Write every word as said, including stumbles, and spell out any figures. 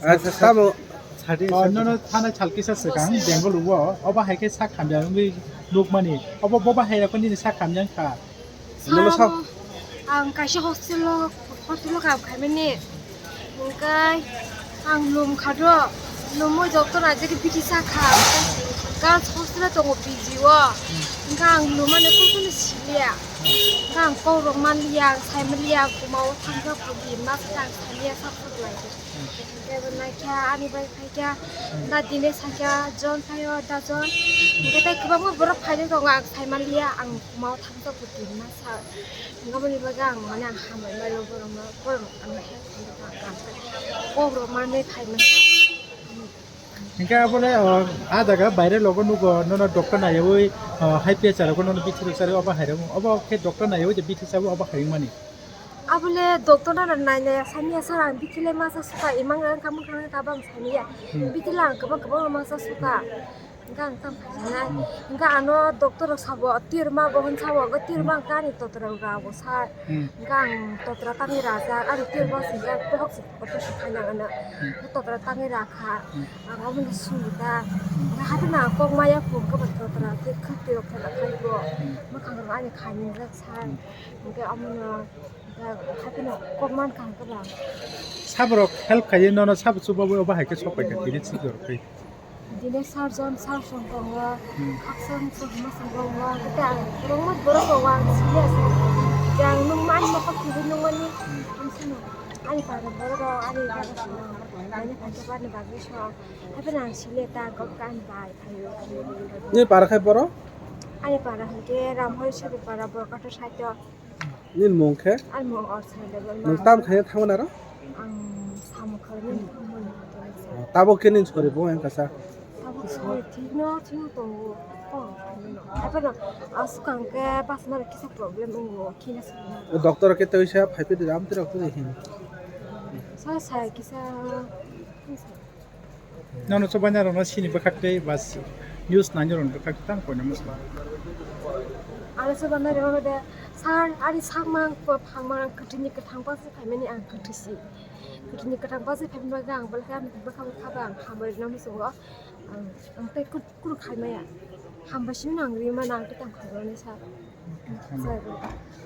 Acha, tamo. Oh, nono thanai sal kisa swkang Bengaluru o, obo hai khe sak hamya wngwi nukmani. Obo, bo bahai rokni nini sak hamya wngkha. Nono sa- Saro, ang kaisa hostel o, hostel o kaam khaimani. Hwnkhe ang lum kha do, lumwi doctor naijagwi bithi sa kha. Hwnkhe hostel o tongo P G o. Hwnkhe ang lumani kunu kunu siliya. Hwnkhe ang kok rok manliya, ang saimanliya, ang kwmao thangjak phuti, ma khe ang saimanliya, sak sak lai. Hwnkhe bo naikha, ani bai phaikha, da Dinesh phaikha, John phaio, da John. Hwnkhe tei kwbangma borok phaijak tongo, ang saimanliya, ang kwmao thangjak phuti, ma sa. Hwnkhe aboni bagwi ang mane ang hambai mano borokno, borok ano help khlai kha, ang kok rok manwi phai mankha. Hingke abole, o, a jaga baire logo nugo, nono doctor naiyawi, o, high pressure rogo nono bithi rok sari obo hai rok, obo khe doctor naiyawi je bithi sabo obo hai mani. Abole doctor no nainai sani asar ang bithi le masa suka imang rang kamang kang kabang sani ya. Hmm. Bithi lang kabang kabang masa suka. Hingke ang tam khainai. Hmm. Hingke ano doctor rok sabo tirma bo hwn sabo, hingke tirma Hmm. kani totra rok rabo sa. Hmm. Hingke ang totra tangwi rajak, ani tirma singke pohok se operation khaina ano. Hmm. Totra tangwi rakha. Hmm. Ang omono sumita. Hmm. Hingke hapheno ang kok maya phuru khe bo totra khe khwtwi rok khe khai bo. Hmm. Mwkhang rok ani khainwi jak sa. Hmm. Hingke omono, hingke hapheno kok mankha hingke bo ang. Saborok help khaiwi nono sabo chubawi obo hai khe sok pai kha tini sijor twi. Dine sarjon, sar song tongo, Hmm. khaksa masa masa tongo, tei ang kwbangma borok tongo, ang sini asa. Jang nung mani mokol tubui nung mani, Hmm. ang sini. Ani para borok rok, ani para song, ani para ni bagwi song. Hapheno ang sini ta kok kan bai phaio. Ni para khai borok? Ani para hwnkhe Ramhoi Suri para borok kathar side o. Nini mung khe? Ani mung Orsa Debbarma. Nwng tam khaina thangmani aro? Ang samung khaina thangmani. Oh, tabuk khe nini sori bo wng kasa? Tabuk sori thikno thwng tongo. Oh, hapheno aswk ang khe bachmani kisa problem wngo, khina swkang. Doctor khe twi sa phai phidi ram twi rok twi hin. Sa sa kisa. Nono chubaina rokno sini bwkhak tei bas news naina rokno bwkhak tei tang koina mwsla. Ano chubaina rokno de sir, ani sakmang, phangmang, kwthwini kwthang basi phaimani ang kwthwisi. Kwthwini kwthang basi phaimani bagwi ang belai khe ani bwkha bwkha ba ang hambai rwna muchungo. Ang, ang tei kut-, kunu khaimaya. Hambai simi ang rima nang tei tang khaimani sir. Hambai. Sir.